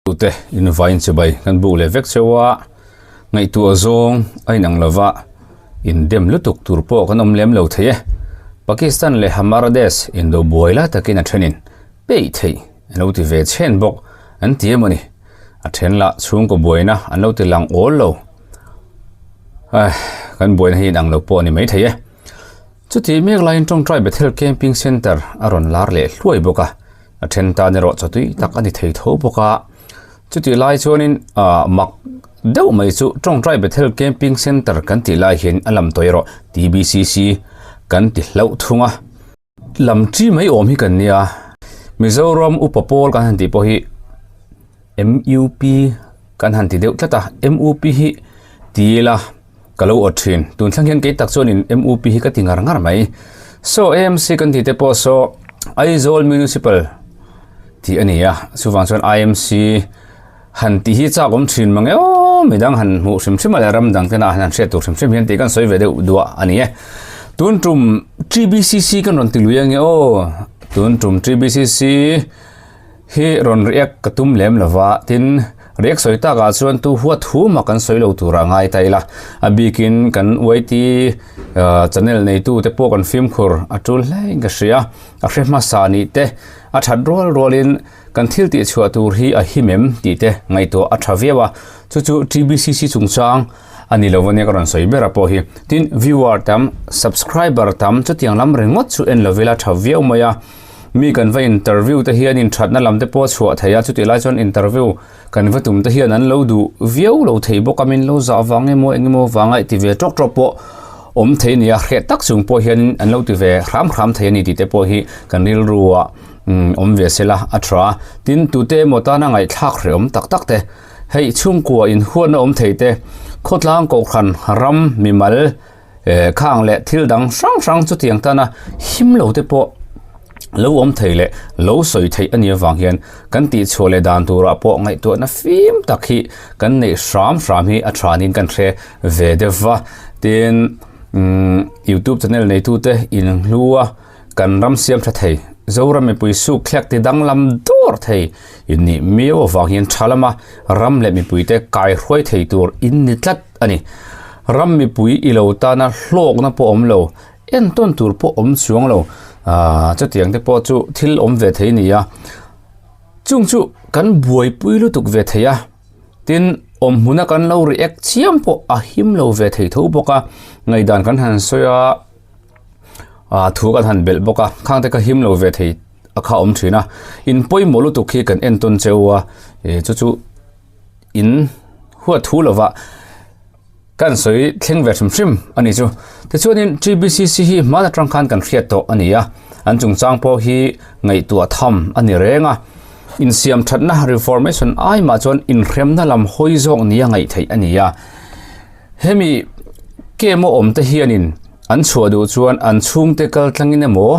Tute in vain chibai kan buk leh vek cheu a, ngaihtuah zawng a inang lova indem lutuk tur pawh kan awm lem lo thei e. Pakistan leh Hamaradesh indo buai lai takin a thenin peih theih an lo ti ve chhen bawk an ti emaw ni. A then lah chhungkaw buaina an lo ti lang awl lo. Ai, kan buaina hi inang lo pawh a ni mai thei e. Chuti mek laiin Tawngtai Bethel Camping Centre a rawn lar leh hluai bawk a. A then tan erawh chawtui tak a ni thei tho bawk a, chutih lai chuanin ah mak deuh mai chu Tawngtai Bethel Camping Centre kan tih lai hian a lam tawh erawh TBCC kan ti hlauh thung a, lam chi mai awm hi kan nia, Mizoram upa pawl kan han tih pawh hi MUP kan han ti deuh tlat a, MUP hi ti ila ka lo awt thin. Tun thleng hian kei tak chuanin MUP hi ka ti ngar ngar mai. Saw AMC kan tih te pawh saw Aizawl Municipal tih a ni a, chuvang chuan IMC han tih hi chak awm thin mang e aw, midang han hmuh hrim hrim a leh ram dang tena han hriat tur hrim hrim hian tih kan sawi ve deuh duah a ni e. Tun tum TBCC kan rawn ti lui ange aw, tun tum TBCC Hi rawn react ka tum lem lova, tin react sawi takah chuan tu huat hu mah kan sawi lo turah ngai ta ila, a bikin kan YT channel neitu te pawh kan fimkhur a tul hlein ka hria, a hre hmasa nih te a that rual rualin kan thil tih chhuah tur hi a him em tih te ngaihtuah a tha viau a, chu chu TBCC chungchang a ni lo ania ka rawn sawi ber a pawh hi, tin viewer tam subscriber tam chutiang lam ringawt chu en lovila tha viau mai a. Mi kan va interview te hian in thatna lam te pawh a chhuah thei a, chutih lai chuan interview kan va tum te hian an lo duh viau lo thei bawk a, min lo zah vang emaw eng emaw vanga i ti ve tawk tawk pawh awm thei a ni a, hreh tak chung pawh hian an lo ti ve hram hram thei a ni tih te pawh hi kan rilru ah awm ve se la a tha a, tin tute emaw tana ngaihthlak hreh awm tak tak te hei chhungkua inhuatna awm thei te khawtlang kohhran ram mimal Eh khang leh thil dang hrang hrang chutiang tana him lo te pawh lo awm thei leh lo sawi theih a nih avang hian kan tih chhuah leh dan turah pawh ngaihtuahna fim tak hi kan neih hram hram hi a thanin kan hre ve deuh va. Tin, umm youtube channel neitute inhlua kan ram siam tha thei, Zoram mipui suk thlek ti danglam dawr thei in nih miau avang hian tha lama ram leh mipuite kaihruai thei tur in ni tlat a ni. Ram mipui i lo tana hlawkna pawh awm lo, entawn tur pawh awm chuang lo, aaa chutiang te pawh chu thil awm ve thei a ni a. Chung chu kan buaipui lutuk ve thei a, tin awm hmuna kan lo react chiam pawh a him lo ve thei tho bawk a, ngaihdan kan han sawi a, aaa thu kan han belh bawk a, khang te kha him lo ve thei a kha awm thin a, in pawimawh lutuk hi kan entawn cheu a, ih chu chu. In huat thu lova kan sawi thleng ve hrim hrim a ni chu. Tichuanin TBCC hi hman atang khan kan hriat tawh a ni a, an chungchang pawh hi ngaihtuah tham a ni reng a. Insiam thatna reformation ai mah chuan inhremna lam hawi zawk nia ngaih theih a ni a. Hemi camp a awm te hianin an chhuah duh chuan an chhungte kal tlangin emaw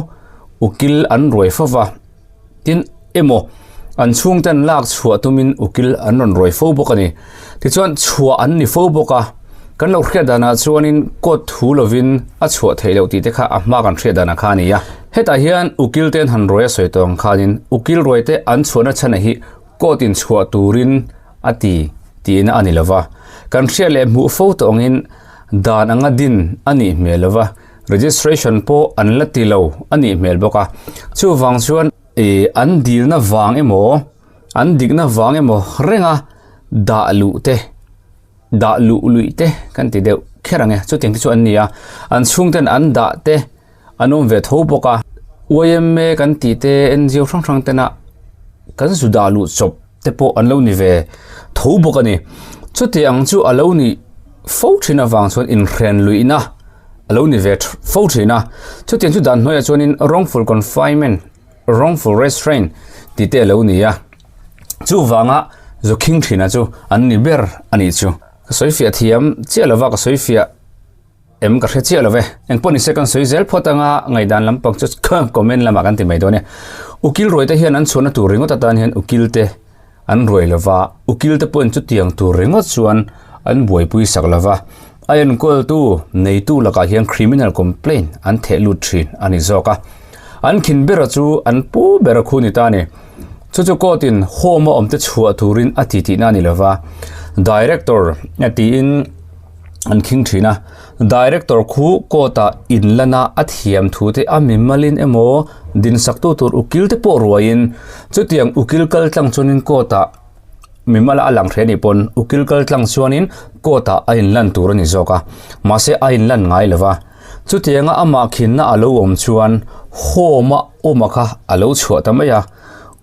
ukil an ruai fo va. Tin, emaw, an chhungten lak chhuah tumin ukil an rawn ruai fo bawk a ni. Tichuan, chhuah an ni fo bawk a, kan lo hriat danah chuanin court thu lovin a chhuah theih loh tih te kha a hma kan hriat danah kha a ni a. Hetah hian ukil ten han ruai a sawi tawh ang khanin ukil ruai te an chhuahna chhanah hi court in chhuah turin a ti tihna a ni lova. Kan hriat leh hmuh fo tawh angin dan anga din a nih hmel lova. Registration pawh an la ti lo a nih hmel bawk a, chuvang chuan ih an dilna vang emaw an dikna vang emaw renga dah luh te dah luh luih te kan ti deuh kher ang e chutiang te chu an ni a, an chhungten an dah te an awm ve tho bawk a, yma kan tih te ngo hrang hrang tena kan zu dah luh chawp te pawh an lo ni ve tho bawk a ni, chutiang chu a lo nih fo thin avang chuan inhren luihna. a lo ni ve fo thin a, chutiang chu dan hnuaiah chuanin wrongful confinement, wrongful restraint tih te a lo ni a, chuvanga zukhing thina chu an ni ber a nih chu. Ka sawi fiah thiam chiah lova ka sawi fiah em ka hre chiah lo ve, engpawh ni se kan sawi zel phawt anga ngaihdan lampang chu comment lamah kan ti mai dawn e. Ukil ruai te hian an chhuahna tur ringawt atan hian ukil te an ruai lova, ukil te pawhin chutiang tur ringawt chuan an buaipui sak lova, a enkawltu neitu lakah hian criminal complaint an theh lut thin a ni zawk a. An khin bera chu an pu bera khu ni ta a ni. Chu chu court in home a awm te chhuah turin a ti tihna a ni lova, Director tiin an khing thin a. Director khu court ah inlan a a thiam thu te a mimalin emaw dinsaktu tur ukil te pawh ruaiin chutiang ukil kal tlang chuanin court ah Mimal a lang hle anih pawn ukil kal tlang chuanin court ah a inlan tur a ni zawk a, mahse a inlan ngai lo va. Chutianga amah khinna a lo awm chuan home a awm a kha a lo chhuah ta mai a,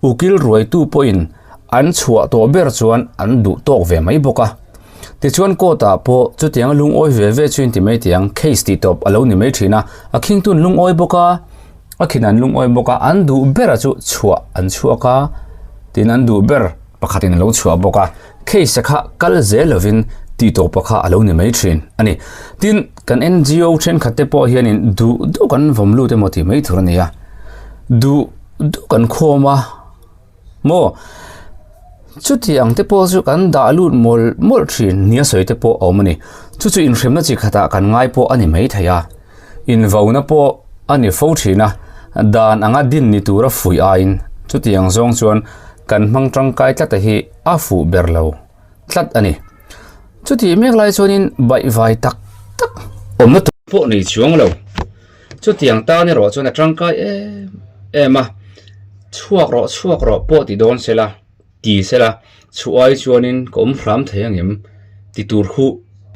ukil ruaitu pawhin an chhuah tawh ber chuan an duh tawk ve mai bawk a. Tichuan court ah pawh chutianga lungawi ve ve chu inti mai tiang case tih tawp a lo ni mai thin a, a khingtun lungawi bawk a. A khin an lungawi bawk a, an duh bera chu chhuah an chhuak a, tin an duh ber pakhatin a lo chhuah bawk a, case kha kal zel lovin tih tawpa kha a lo ni mai thin a ni. Tin, kan NGO thenkhat te pawh hianin duh duh kan vawm lut emaw tih mai tur a ni a, duh duh kan khawm a maw? Chuti ang te pawh chu kan dah lut mawlh mawlh thin nia sawi te pawh a awm a ni. Chu chu inhremna chi khatah kan ngai pawh a ni mai thei a. Invauna pawh a ni fo thin a, dan anga din ni tura fuih aiin chutiang zawng chuan kan hmang tangkai tlat a hi a fuh ber lo tlat a ni. Chutih mek lai chuanin baihvai tak tak awmna tur pawh nei chuang lo. Chutiang tan erawh chuan a tangkai em em a, chhuak rawh chhuak rawh pawh ti dawn sela. Ti sela, chhuai chuanin ka awm hram thei angem ti tur hu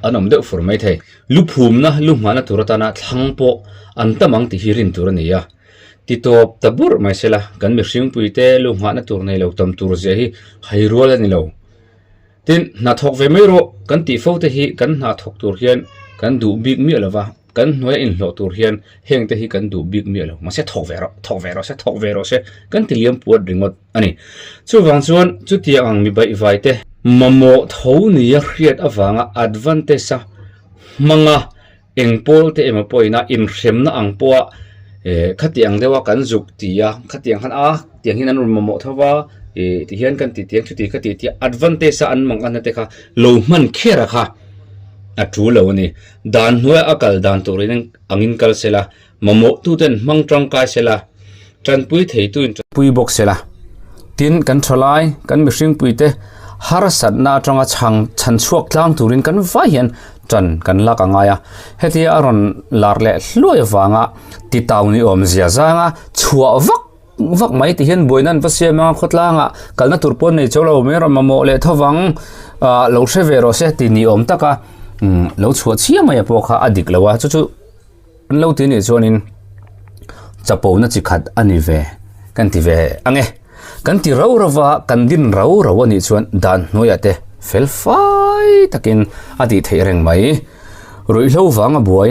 an awm deuh fur mai thei. Lu phumna, lu hmahna tur atana thlang pawh an tam ang tih hi rin tur a ni a. Ti tawp ta burh mai sela, kan mihringpuite lu hmahna tur nei lo tam tur zia hi hai rual a ni lo. Tin, hna thawk ve mai rawh kan tih fo te hi kan hna thawk tur hian kan duh bik miah lo va, kan hnuaia inhlawh tur hian heng te hi kan duh bik miah lo. Mahse thawk ve rawh, thawk ve rawh se, thawk ve rawh se kan ti liam puat ringawt a ni. Chuvang chuan chutiang ang mi baihvai te mamawh tho nia hriat avanga advantage a hmanga Eng pawl te emaw pawhin a inhremna ang pawha eh khatiang deuha kan zuk ti a, khatiang khan a tiang hian an rawn mamawh tho va ih ti hian kan ti tiang chuti kha ti tia advantage a an mang anna te kha lo hman kher a kha a tul lo a ni. Dan hnuaia a kal dan turin angin kal sela, mamawh tuten hmang tangkai sela, Tanpui theitu in tanpui bawk se la. Tin, kan thalai, kan mihringpuite harsatna atanga chhang chhan chhuak tlang turin kan vai hian tan kan lak a ngai a. Hetia a rawn lar leh hluai avanga titau ni awm zia zanga chhuah vak vak mai ti hian buaina an va siam anga khawtlangah kalna tur pawn nei cho lo mai rawn mamawh leh thovang ah lo hre ve rawh se ti ni awm taka lo chhuah chhia mai pawh kha a dik lo a chu chu An lo ti nih chuanin chapona chi khat a ni ve kan ti ve ang e. Kan ti rau rau va, kan din rau rau a nih chuan dan hnuaiah te fel fai takin a tih theih reng mai. Ruihhlo vanga buai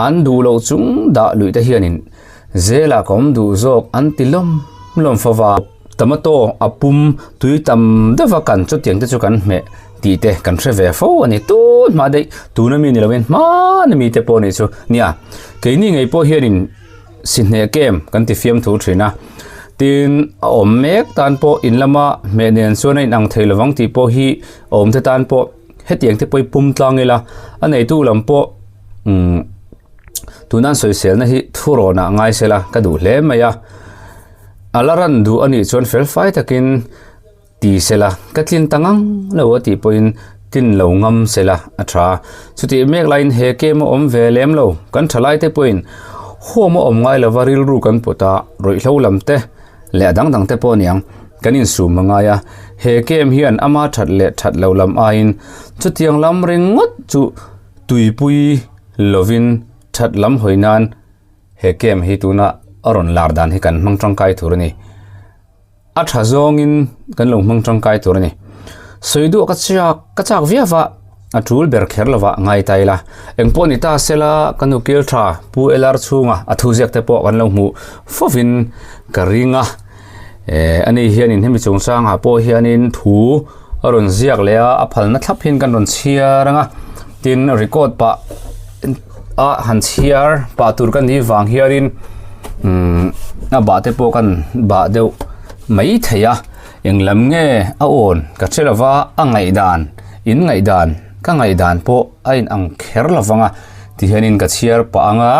an duh loh chung dah luih te hianin zelah ka awm duh zawk an ti lawm lawm fo va. Tomato a pum tui tam deuh a kan chutiang te chu kan hmeh tih te kan hre ve fo a ni tun hma daih tuna mi ni lovin hmana mi te pawh nih chu nia keini ngei pawh hianin si hneh kem kan ti fiam thu thin a tin a awm mek tan pawh in lama hmeh nen chuan a inang thei lovang tih pawh hi a awm te tan pawh hetiang te pawh hi pum tlang ila a neitu lam pawh umm tuna an sawiselna hi thurawnah ngai sela ka duh hle mai a. A la ran duh a nih chuan fel fai takin ti sela, ka tlin ta ngang lo a tih pawhin tlin lo ngam sela a tha. Chutih mek laiin he game a awm ve lem lo, kan tha laite pawhin huam a awm ngai lova rilru kan put a, ruihhlo lam te leh a dang dang te pawh aniang kan insum a ngai a. He game hian ama that leh that lo lam aiin chutiang lam ringawt chu tuipui lovin that lam hawi nan He camp hi tuna a rawn lar dan hi kan hmang tangkai tur a ni. A tha zawngin kan lo hmang tangkai tur a ni. Sawi duh ka chak ka chak viau a, a tul ber kher lova ngai ta ila. Eng pawh ni ta sela ka nu kil tha Pu LR chhunga a thu ziak te pawh kan lo hmuh fovin ka ring a. Eh ani hianin hemi chungchangah pawh hianin thu a rawn ziak leh a, a phalna thlap hian kan rawn chhiar ang a, tin record pah a han chhiar pah tur ka nih vang hianin umm a bah te pawh kan bah deuh mai thei a, eng lam nge a awn ka hre lo va, a ngaihdan in ngaihdan ka ngaihdan pawh a inang kher lo vang a tihianin ka chhiar pah ang a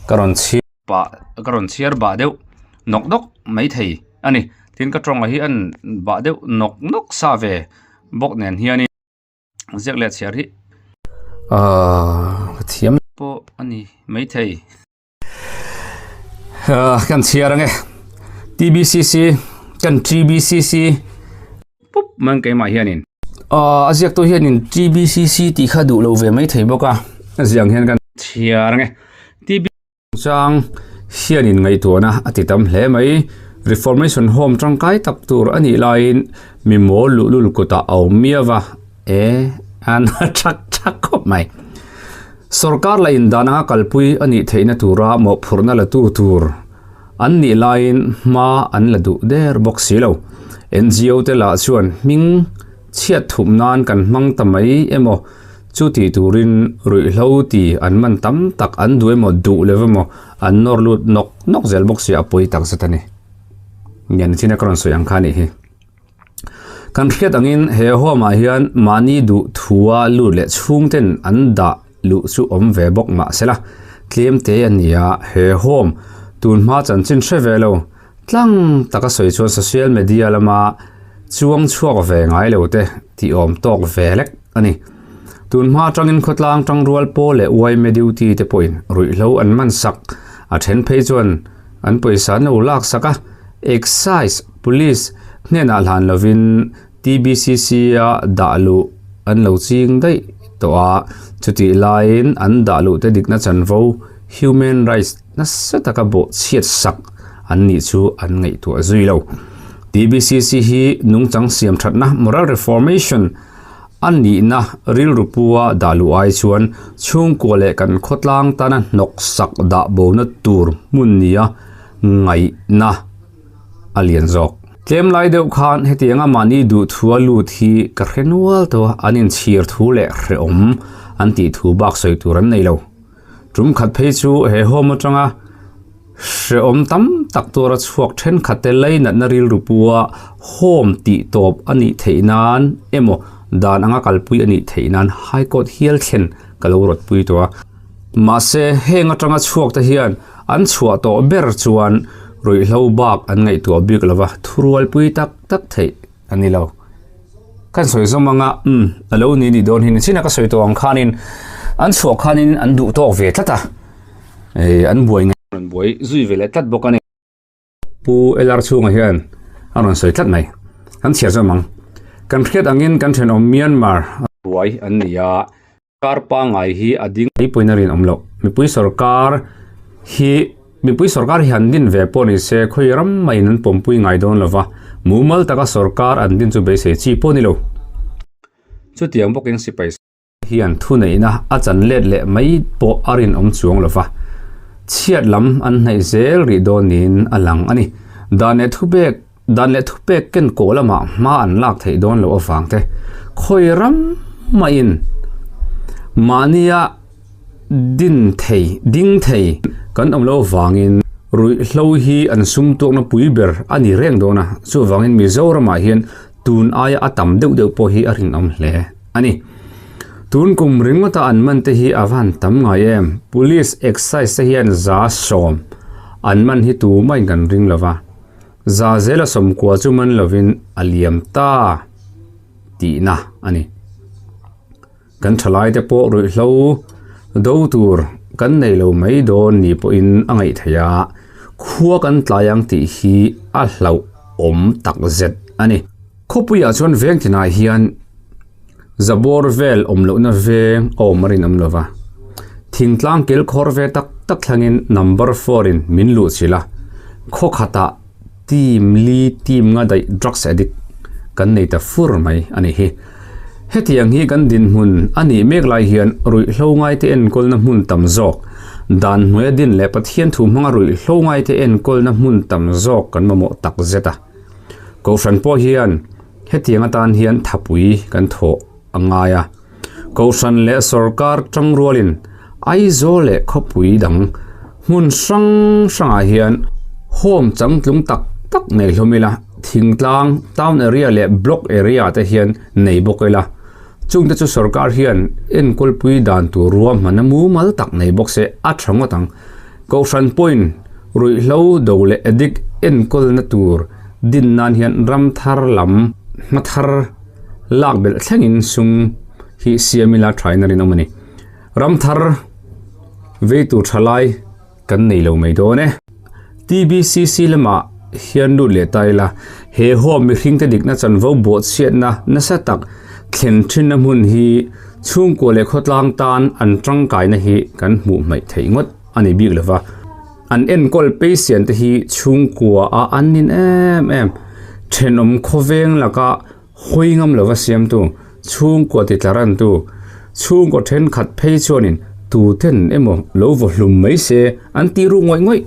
ka rawn chhiar. Pah ka rawn chhiar bah deuh nawk nawk mai thei a ni. Tin ka tawng ah hi an bah deuh nawk nawk sa ve bawk nen hianin ziak leh chhiar hi ahh ka thiam pawh a ni maithei. Ahh kan chhiar ang e T_B_C_C kan T_B_C_C pup mai ang keimah hianin. Ahh a ziaktu hianin T_B_C_C tih kha duh lo ve maithei bawk a a ziah ang hian kan chhiar ang e T_B. Chang hianin ngaihtuahna a ti tam hle mai. Reformation Home tangkai tak tur a nih laiin mi mawl luhlul kutah a awm miau va, e a na thak thak khawp mai. Sorkar la indan anga kalpui a nih theihna tura mawhphurhna la tu tur an nih laiin hma an la duh der bawk si lo. NGO te lah chuan hming chhiat thup nan kan hmang ta mai emaw chu tih turin ruihhlo ti an man tam tak an duh emaw duh lo emaw an nawr lut nawk nawk zel bawk si a pawi tak zet a ni. Ngen chin a ka rawn sawi ang kha a nih hi. Kan hriat angin he home ah hian mahni duh thua lut leh chhungten an dah luh chu awm ve bawk mah sela tlem te a ni a, he home tun hma chanchin hre ve lo tlang taka sawi chuan social media lama chuang chhuak ve ngai lo te tih awm tawk ve lek a ni. Tun hma atangin khawtlang tangrual pawl leh yma duty te pawhin ruihhlo an man sak a then phei chuan an pawisa an lo lak sak a, Excise Police hnenah hlan lovin TBCC a dah luh an lo ching daih tawh a, chutih laiin an dah luh te dikna chanvo human rights nasa taka bawhchhiat sak an nih chu an ngaihtuah zui lo. TBCC hi nungchang siam thatna moral reformation a nihna rilru pua dah luh ai chuan chhungkua leh kan khawtlang tana hnawksak dah bona tur hmun nia ngaihna a lian zawk. Tlem lai deuh khan hetianga mahni duh thua lut hi ka hre nual tawh a, an inchhir thu leh hrehawm an tih thu bak sawi tur an nei lo. Tum khat phei chu he home atanga hrehawm tam tak tura chhuak thenkhat te leinatna rilru pua home tih tawp a nih theih nan emaw dan anga kalpui a nih theih nan High Court hial thlen ka lo rawtpui tawh a. Mahse heng atanga chhuak te hian an chhuah tawh ber chuan ruihhlo bak an ngaihtuah bik lova thurualpui tak tak theih a ni lo. Kan sawi zawm anga umm a lo ni nih dawn hi ni chin a ka sawi tawh ang khanin an chhuah khanin an duh tawk ve tlat a eh an buai an buai zui ve leh tlat bawk a ni. Pu LR chhunga hian a rawn sawi tlat mai kan chhiar zawm ang kan hriat angin kan thenawm Myanmar buai an ni a. Kar pangngai hi a ding. Mai pawhin a rinawm loh. Mipui sorkar hi mipui sorkar hi han din ve pawh ni se khawi ram maiin an pawmpui ngai dawn lo va, mumal taka sorkar an din chu beisei chi pawh ni lo. Chutiang bawkin sipai hian thuneihna a chan let leh mai pawh a rinawm chuang lo va, chhiat lam an hnaih zel rih dawn niin a lang a ni. Dan leh thupek Dan leh thupek ken kawh lamah hma an lak theih dawn loh avang te, khawi ram mahin mahnia din thei, ding thei kan awm loh avangin ruihhlo hi an sum tuakna pui ber a ni reng dawn a, chuvangin Mizoramah hian tun aia a tam deuh deuh pawh hi a rinawm hle a ni. Tun kum ringawta an man te hi a van tam ngai em? Police Excise te hian 10% an man hi tumahin kan ring lo va. Za zela sawmkua chu man lovin a liam ta tihna a ni. Kan thalaite pawh ruihhlo do tur kan nei lo mai dawn ni pawhin a ngaih theih a, khua kan tlai ang tih hi a hlauhawm tak zet a ni. Khawpuiah chuan veng tinah hian Zabawr vel awm lohna veng a awm a rinawm lo va, thingtlang kilkhawr ve tak tak thlangin number four in min luh chilh a, khaw khatah team li team nga daih drugs addict kan nei ta fur mai a nih hi. Hetiang hi kan dinhmun a nih mek lai hian ruihhlo ngaite enkawlna hmun tam zawk, dan hnuaia din leh Pathian thu hmanga ruihhlo ngaite enkawlna hmun tam zawk kan mamawh tak zet a. Kohhran pawh hian Hetiang atan hian thapui kan thawh a ngai a, Kohhran leh sawrkar tangrualin Aizawl leh khawpui dang hmun hrang hrangah hian home changtlung tak tak nei hlawm ila, thingtlang, town area leh block area te hian nei bawk ila, chungte chu sawrkar hian enkawlpui dan tur ruahmanna mumal tak nei bawk se a tha ngawt ang. Kohhran pawhin ruihhlo do leh addict enkawlna tur. din nan hian ram thar lam hma thar lak belh thlengin sum hi siam ila thain a rinawm a ni. Ram thar vei tur tha lai kan nei lo mai dawn e. TBCC lamah hian lut leh ta ila, he home mihringte dikna chanvo bawhchhiatna nasa tak thlen thinna hmun hi chhungkua leh khawtlang tan an tangkaina hi kan hmuh hmaih theih ngawt a ni bik lova. An enkawl patient te hi chhungkua a an nin em em, thenawm khawveng laka hawi ngam lova siamtu, chhungkua titlarantu, chhungkaw thenkhat phei chuanin tuten emaw lo vaw hlum mai se an ti ru ngawih ngawih.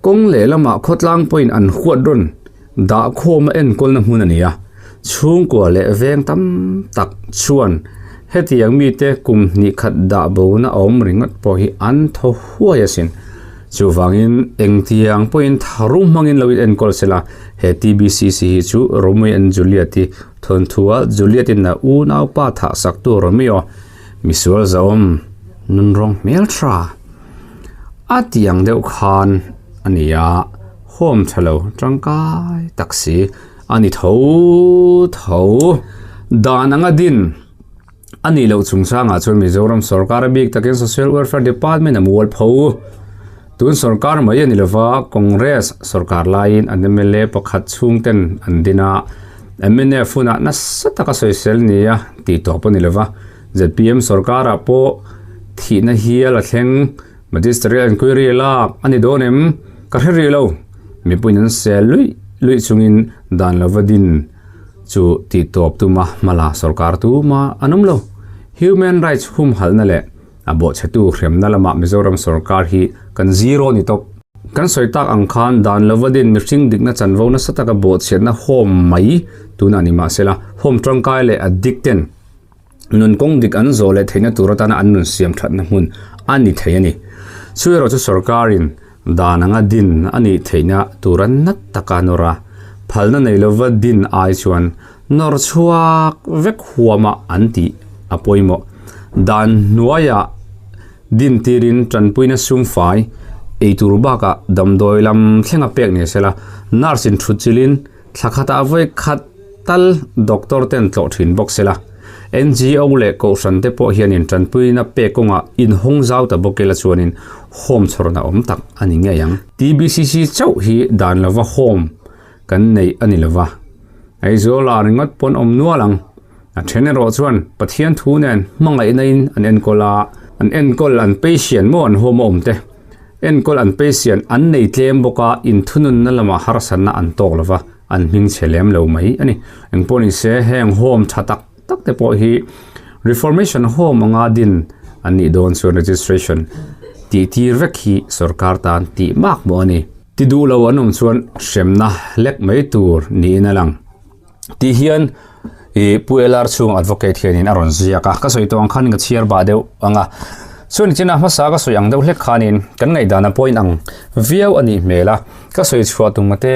Kawng lehlamah khawtlang pawhin an huat rawn dah khawma enkawlna hmun a ni a, chhungkua leh veng tam tak chuan hetiang mite kum hnih khat dah bona a awm ringawt pawh hi an thaw huai asin. Chuvangin engtiang pawhin tharum hmangin lo in enkawl sela, he TBCC hi chu Romeo and Juliet i thawnthua Juliet in a unaupa thah saktu Romeo, misual zahawm, nunrawng hmeltha a ti ang deuh khan a ni a, home tha lo tangkai tak si a ni tho tho. Dan anga din. A nih loh chungchangah chuan Mizoram sorkar a bik takin Social Welfare Department a mual pho. Tun sorkar mai a ni lova, Congress sorkar laiin an mla pakhat chhungten an din a, mnf hunah nasa taka sawisel ni a tih tawp a ni lova, zpm sorkarah pawh thihna hial a thleng. Magisterial Inquiry lak a ni dawn em? Ka hre rih lo. Mipuiin an sel luih luih chungin dan lova din. Chu tih tawp tuma hmala sorkar tuma an awm lo. Human rights humhalhna leh a bawhchhetu hremna lamah Mizoram sorkar hi kan zero ni tawp. Kan sawi tak ang khan dan lova din mihring dikna chanvo nasa taka bawhchhiatna home mai tunah ni mahsela home tangkai leh addict ten Nun kawng dik an zawh leh theihna tur atana an nun siam thatna hmun a ni thei a ni. Chu erawh chu sorkarin dan anga din a nih theihna tura nat taka nawr a, phalna nei lova din ai chuan nawr chhuak vek huama an tih a pawimawh. Dan hnuaiah din tirin tanpuina sumfai eitur bakah damdawi lam thlenga pek ni sela, nurse in thutchilhin Thla khatah vawi khat tal doctor ten tlawh thin bawk sela, NGO leh kohhran te pawh hianin tanpuina pek kawngah inhawng zau ta bawk ila chuanin home chhawrna awm tak a ni ngei ang. TBCC chauh hi dan lova home kan neih a ni lova, Aizawl ah ringawt pawn awm nual ang. A then erawh chuan Pathian thu nen hmangaihna in an enkawl a, an enkawl an patient maw an home a awm te. Enkawl an patient an nei tlem bawk a, inthununna lamah harsatna an tawk lo va, an hming chhe lem lo mai a ni. Engpawh ni se, heng home tha tak tak te pawh hi Reformation Home anga din an nih dawn chuan registration tih tir vek hi sorkar tan tih mak mawh a ni. Ti duh lo an awm chuan hremna lek mai tur niin a lang. Tih hian ih Pu LR chhung advocate hianin a rawn ziak a, ka sawi tawh ang khanin ka chhiar bah deuh ang a. Chuan nichina hmasa ka sawi ang deuh hlek khanin kan ngaihdan a point ang viau a nih hmel a, ka sawi chhuah tum te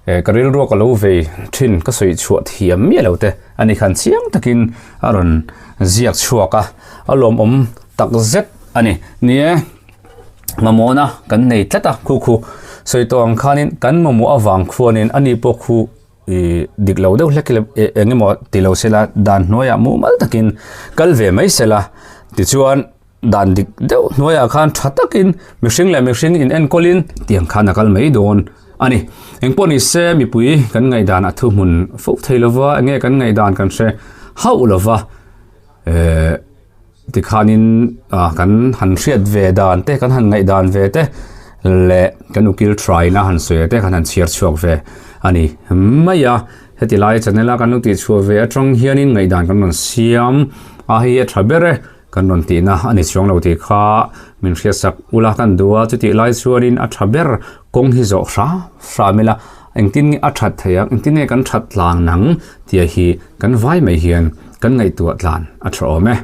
eh ka rilruak a lo vei thin ka sawi chhuah thiam miah lo te a ni khan chiang takin a rawn ziak chhuak a, a lawmawm tak zet a ni. Ni e, mamawhna kan nei tlat a khu khu sawi tawh ang khanin kan mamawh avang khuanin ani pawh khu ih dik lo deuh hlek eng emaw ti lo sela dan hnuaiah mumal takin kal ve mai sela tichuan dan dik deuh hnuaiah khan tha takin mihring leh mihring in enkawlin tiang khan a kal mai dawn a ni engpawh ni se mipui kan ngaihdan a thuhmun fo thei lova enge kan ngaihdan kan hre hauh lova eh. Tikhanin kan han hriat ve dan te, kan han ngaih dan ve te leh kan ukil try-na han sawi te kan han chhiar chhuak ve a ni mai a. Heti lai channel a kan lo tih chhuah ve atang hianin ngaihdan kan rawn siam a, hei hi a tha ber e kan rawn tihna a ni chuang lo tih kha min hriatsak ula kan duh a. Chutih lai chuanin a tha ber kawng hi zawh hram hram ila engtin nge a that theih ang, engtin nge kan that tlang nang tih hi kan vai mai hian kan ngaihtuah tlan a tha awm e.